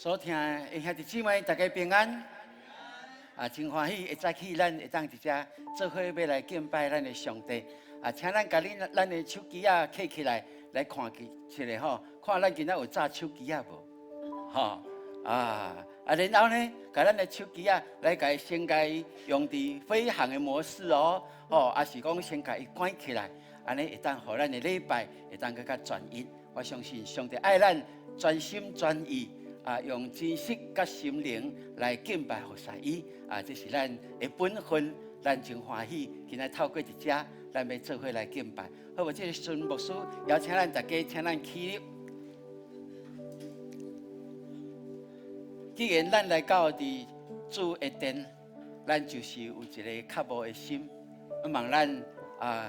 所聽的兄弟姊妹，大家平安。啊，真歡喜會早起，咱會當佇遮做伙欲來敬拜咱的上帝。啊，請咱共恁咱的手機仔揢起來，來看一下吼，看咱今仔有紮手機仔無？吼啊啊，然後呢，共咱的手機仔來共伊先共伊用佇飛行的模式哦，吼，抑是講先共伊關起來，按呢會當予咱的禮拜會當閣較專一。我相信上帝愛咱專心專意。啊，用真實佮心靈來敬拜服侍伊，啊，這是咱的本分，咱真歡喜。今仔透過佇遮，咱欲做伙來敬拜。好無？這個時陣牧師邀請咱大家，請咱起立。既然咱來到佇主的殿，咱就是有一個渴慕的心，希望咱啊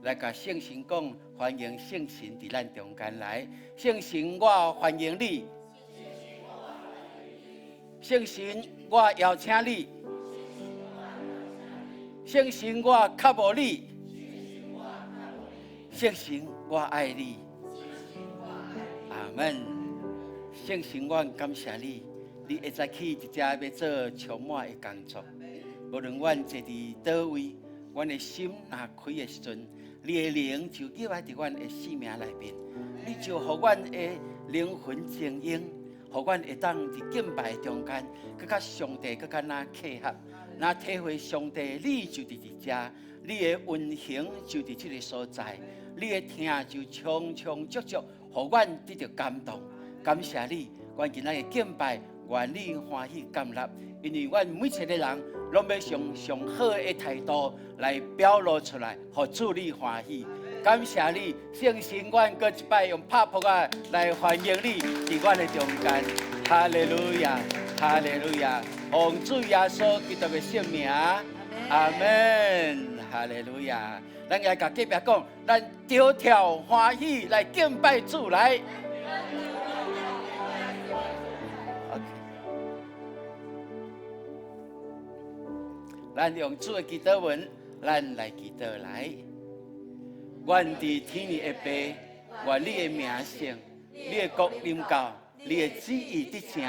來共聖神講，歡迎聖神佇咱中間來。聖神，我歡迎你。聖神，我邀請你。聖神，我渴慕你。聖神，我愛你。阿門。聖神，我感謝你，你會早起佇遮欲做充滿的工作。無論阮坐佇佗位，阮的心若開的時陣，你的靈就入來佇阮的生命內面，你就予阮的靈魂精英。予阮會當佇敬拜中間，閣佮上帝閣較若契合，若體會上帝，你就佇佇遮，你的運行就佇這个所在，你的疼就充充足足，予阮得著感動。感謝你，阮今仔日敬拜，願你歡喜甘納，因為阮每一个人攏欲用上好的態度來表露出來，予主你歡喜。感謝你，聖神，阮閣一擺用拍噗仔來歡迎你佇阮的中間。哈利路亞，哈利路亞，奉主耶穌基督的聖名，阿門。哈利路亞，咱來共隔壁講，咱跳跳歡喜來敬拜主來。OK，咱用主的祈禱文，咱來祈禱來。阮佇天的爸，願你的名聖，你的國臨到，你的旨意得成，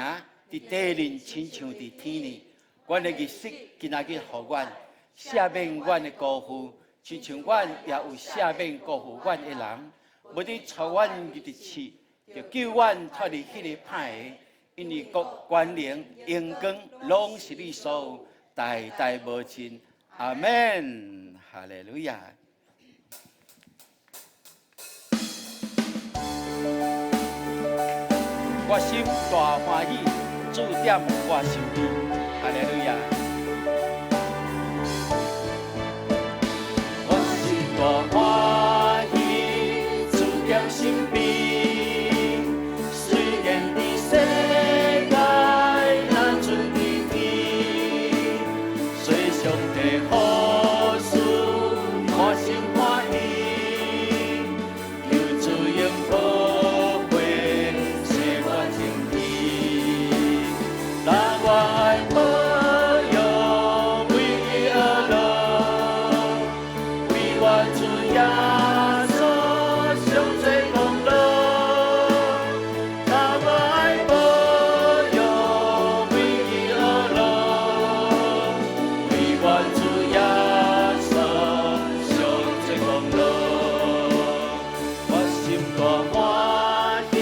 佇地面親像佇天呢。阮的日食今仔日予阮，赦免阮的辜負，親像阮也有赦免辜負阮的人。毋得帶阮入佇試，著救阮脫離彼个歹的。因為國權能榮光攏是你所有，代代無盡。阿門。哈利路亞。我心大歡喜，主踮我身邊。哈利路亞。我心大歡喜，主踮身邊。雖然佇世界若賰佇天，做上帝好事，滿心歡喜，求主用寶血洗我清氣，但我愛保養為伊而樂，為我主耶穌上濟功勞。但我愛保養為伊而樂，為我主耶穌上濟功勞。我心大歡喜，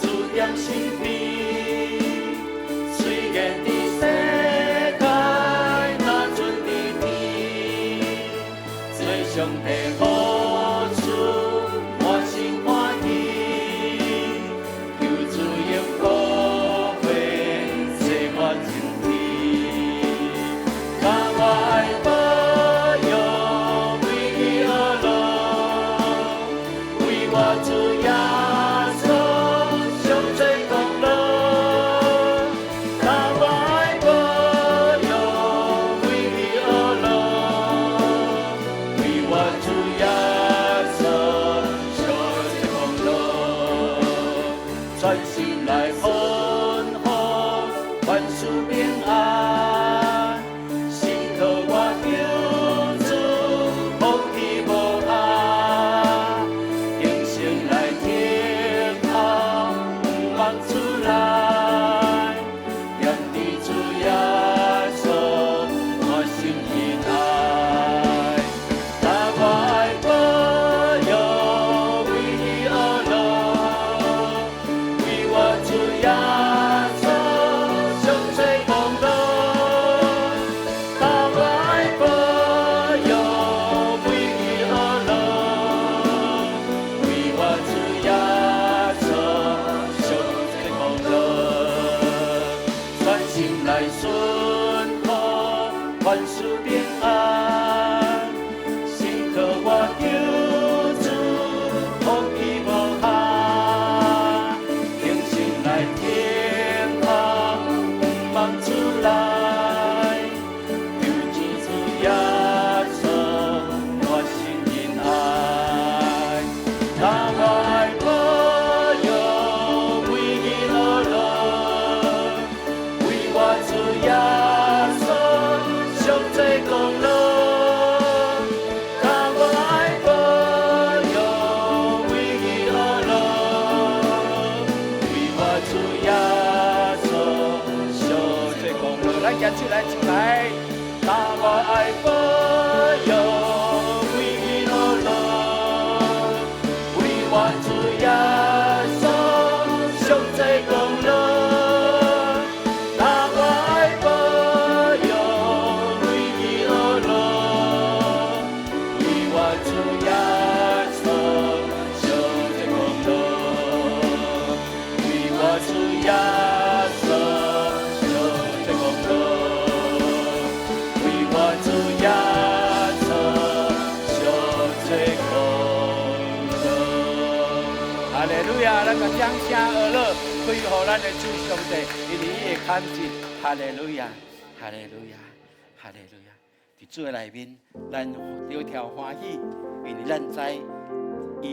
主踮身邊。雖然佇世界若賰佇天，做上帝好處，滿心歡喜，求主用寶血洗我清氣。但我愛保養為伊而樂，為我主耶穌上濟功勞。但我愛保養為伊而樂，為我主耶穌上濟功勞。專心來順服，萬事平安。信靠我救主，福氣無限。定心來聽候，毋忘主來。主耶穌上濟功勞，當我愛保佑為伊而樂，為我主耶穌上濟功勞，全心來順服，凡事平安，信靠我救主，福氣無限，虔心來聽候，仰望主來，求見主耶穌，我心因愛，當我愛保佑為伊而樂，為我主耶穌上濟功勞，當我愛保佑為伊而樂，為我主耶穌上濟功勞。來，舉手來唱來，當我愛保佑為伊而樂，為我主耶穌上濟功勞，當我愛保佑為伊而樂，為我主耶穌上濟功勞，為我主耶穌上濟功勞，為我主耶穌上濟功勞。哈利路亞！咱共掌聲呵樂，歸予咱的主上帝，因為伊的看見。哈利路亞，哈利路亞，哈利路亞！佇主的內面，咱著跳歡喜，因為咱知伊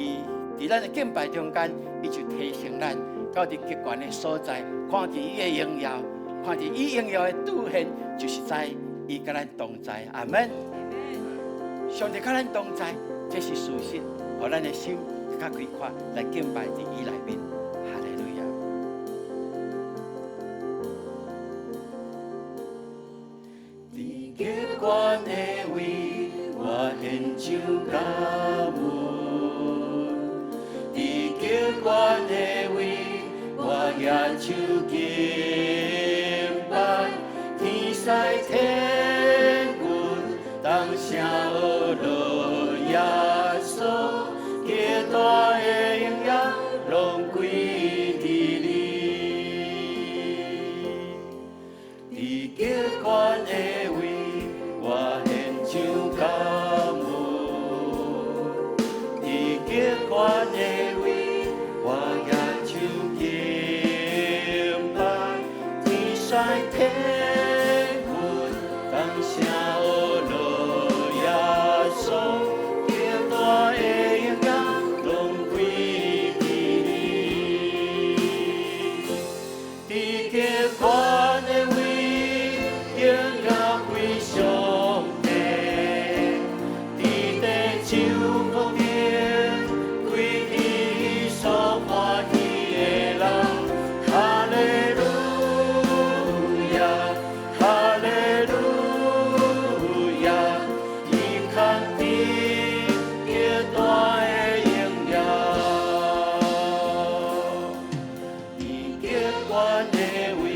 佇咱的敬拜中間，伊就提升咱到佇極懸的所在，看見伊的榮耀，看見伊榮耀的兌現，就是知伊佮咱同在。阿門。上帝佮咱同在，這是事實，予咱的心較開闊來敬拜佇伊內面。哈利路亞。佇極懸的位，我獻上感恩；佇極懸的位，我舉手敬拜。天使天軍同聲呵樂耶穌，極大的榮耀攏歸佇你。佇極懸的位，我獻上感恩；佇極懸的位，我舉手敬拜。天使天軍同聲呵樂耶穌，極大的榮耀攏歸佇你。佇極懸的位，榮耀歸上帝；佇地上和平，歸伊所歡喜的人。哈利路亞，哈利路亞，伊扛起極大的榮耀。佇極懸的位，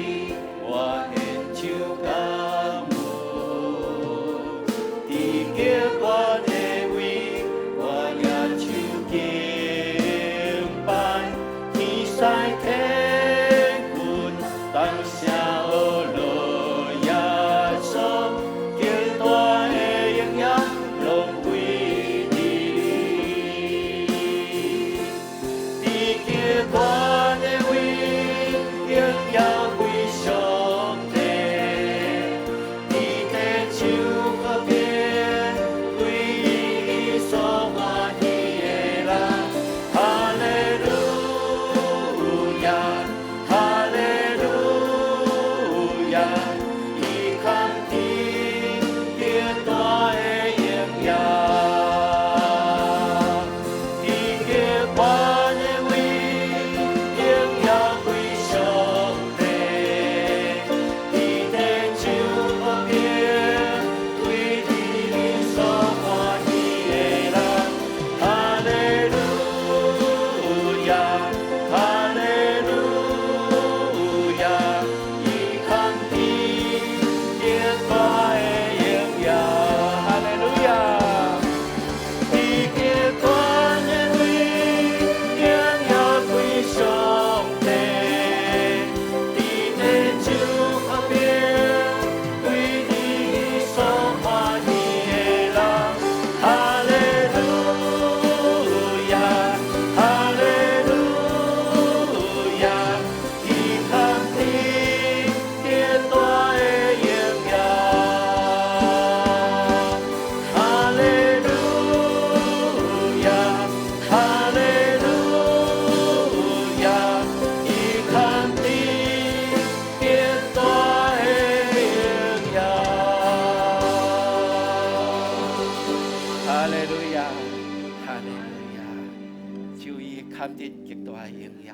得極大的榮耀，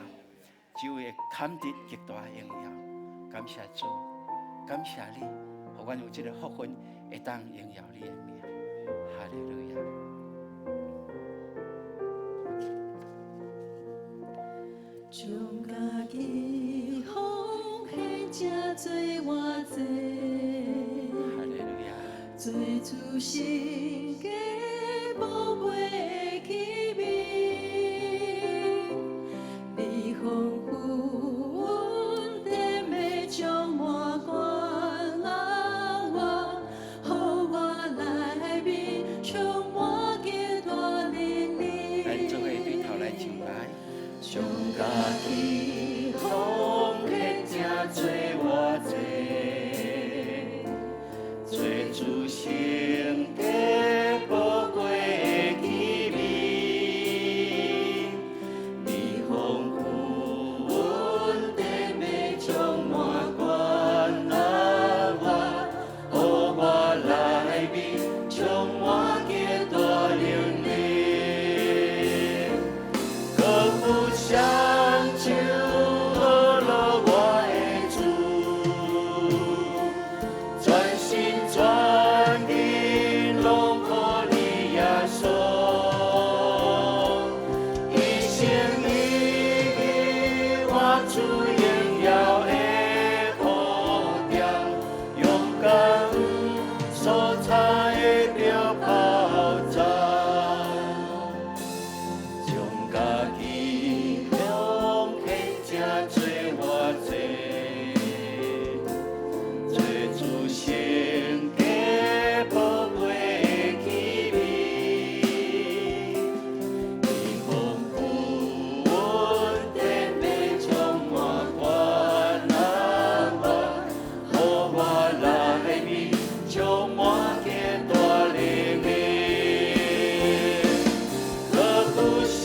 主的坎得極大的榮耀。感謝主，感謝你，予阮有這個福分，會當榮耀你的名。哈利路亞。將家己奉獻這做活祭，哈利路亞。做主聖潔寶貴的器皿，你豐富恩典欲充滿關愛我，予我內面充滿極大能力。咱做伙對頭來敬拜。將家己奉獻這做活祭，做主聖潔寶貴的器皿，你豐富恩典欲充滿關愛我，予我內面充滿極大能力。閣有雙手呵樂我的主，全心全意攏予你耶穌，一心一意活出榮耀的呼召，勇敢所差的著跑走。將家己奉獻這做活祭，做主聖潔寶貴的器皿，你豐富恩典欲充滿關愛我，予我內面充滿極大能力。閣有雙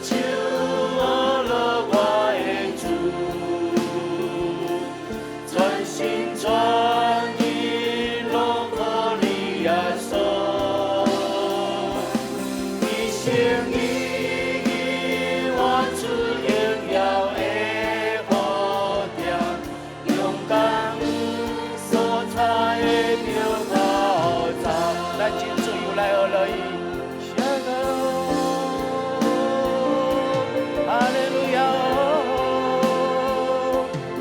手呵樂我的主，全心全意攏予你耶穌，一心一意活出榮耀的呼召，勇敢所差的著跑走。咱真自由來呵樂伊。下個哈利路亞，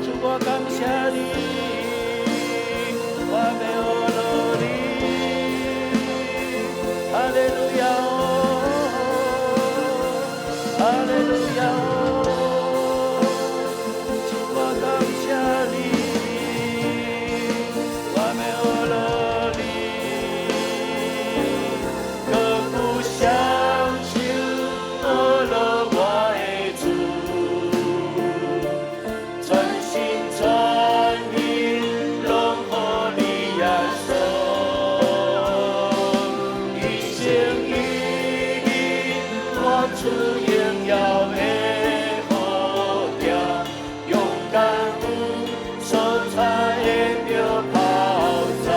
主我感謝你，我欲呵樂你。哈利路亞，哈利路亞，主我感謝你，我欲呵樂你。閣有雙手呵樂我的主，全心全意攏予你耶穌，一心一意活出榮耀的呼召，勇敢所差的著跑走。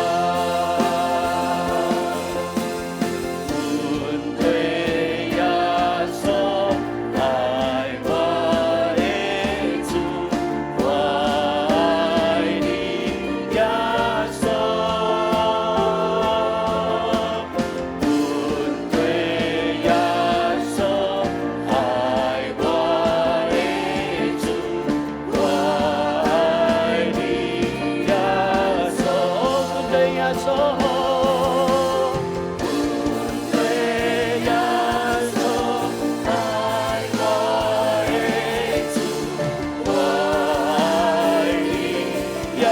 阮對耶穌愛我的主，我愛你耶穌。阮對耶穌愛我的主，我愛你耶穌。阮對耶穌。對耶穌愛我的主，我愛你耶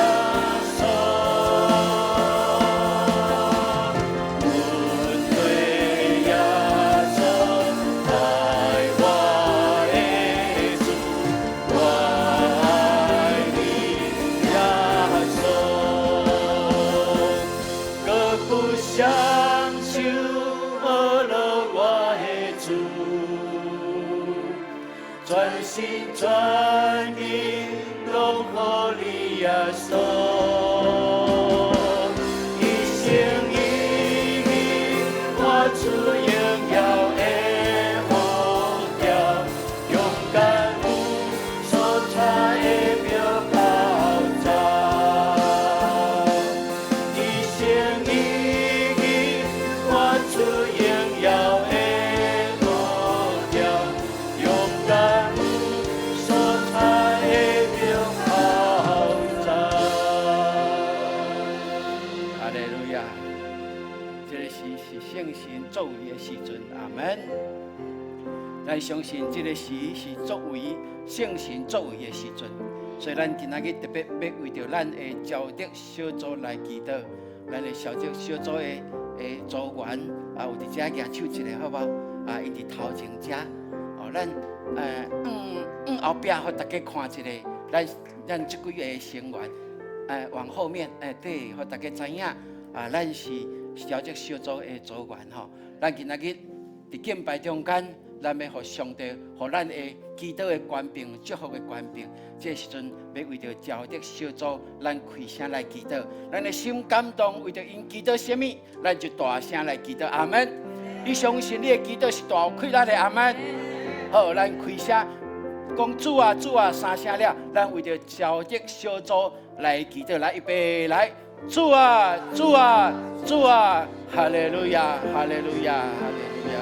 穌。阮對耶穌愛我的主，我愛你耶穌。閣有雙手呵樂我的主，全心全意攏予你耶穌，一心一意活出榮耀的呼召，時陣，阿門。咱相信這个時是作為聖神作為的時陣，所以咱今仔日特別欲為著咱的召集小組來祈禱，咱的召集小組的組員啊，有佇遮舉手一下好無？啊，𪜶佇頭前遮，哦，咱往後壁，予大家看一下，咱這幾個成員，往後面，對，予大家知影，啊，咱是召集小組的組員吼。咱今仔日佇敬拜中間，咱欲予上帝，予咱的祈禱的權柄、祝福的權柄。這時陣欲為著召集小組，咱開聲來祈禱。咱的心感動，為著𪜶祈禱啥物，咱就大聲來祈禱。阿門。你相信你的祈禱是大有氣力的，阿門。好，咱開聲講主啊主啊三聲了，咱為著召集小組來祈禱，來預備來，主啊主啊主啊，哈利路亞哈利路亞哈利路亞。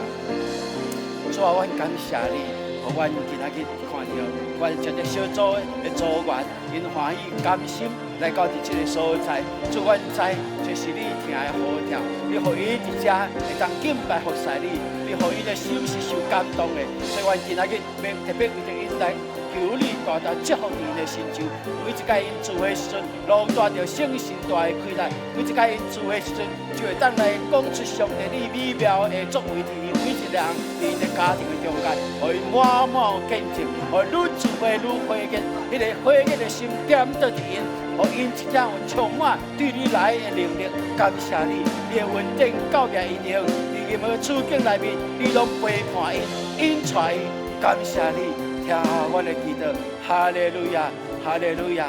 主啊，阮感謝你，予阮今仔日看著，阮這個小組的組員，𪜶歡喜甘心來到佇這个所在。主，阮知這是你疼的呼召，你予伊佇遮會當敬拜服侍你，你予伊的心是受感動的。所以，阮今仔日欲特別為著𪜶來求你大大祝福𪜶的身上。每一擺𪜶聚會時陣，攏帶著聖神大的氣力；每一擺𪜶聚會時陣，就會當來講出上帝你美妙的作為佇每一個人佇𪜶的家庭的中間，予𪜶滿滿見證，予愈聚會愈火熱，彼个火熱的心點著佇𪜶，予𪜶真正有充滿對你來的能力。感謝你，你的恩典夠額𪜶用，佇任何處境內面，你攏陪伴𪜶，引帶𪜶。感謝你，聽阮的祈禱，哈利路亞，哈利路亞，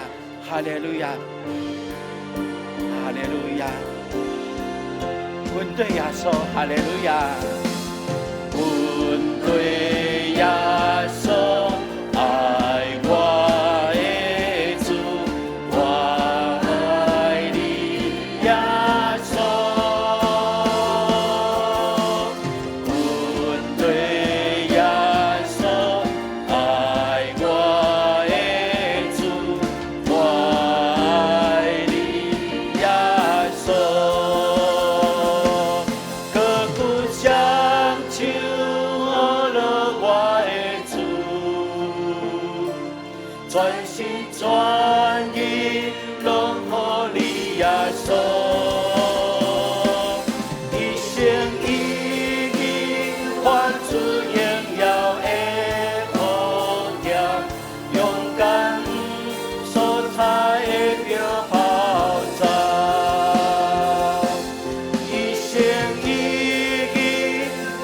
哈利路亞，哈利路亞。阮對耶穌，哈利路亞。阮對耶穌愛我的主，我愛你耶穌。阮對耶穌愛我的主，我愛你耶穌。閣久雙手呵咾我的主，全心全意攏予你耶穌，一心一意發出榮耀的呼召，勇敢所踩的著跑走，一心一意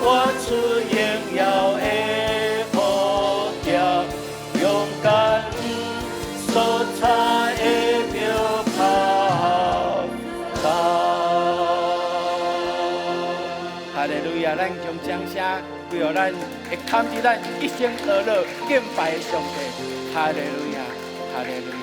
發出榮耀的呼召，勇敢所踩的著跑走。哈利路亞！咱將掌聲歸予咱會堪佇咱一生呵咾敬拜的上帝。哈利路亞，哈利路亞。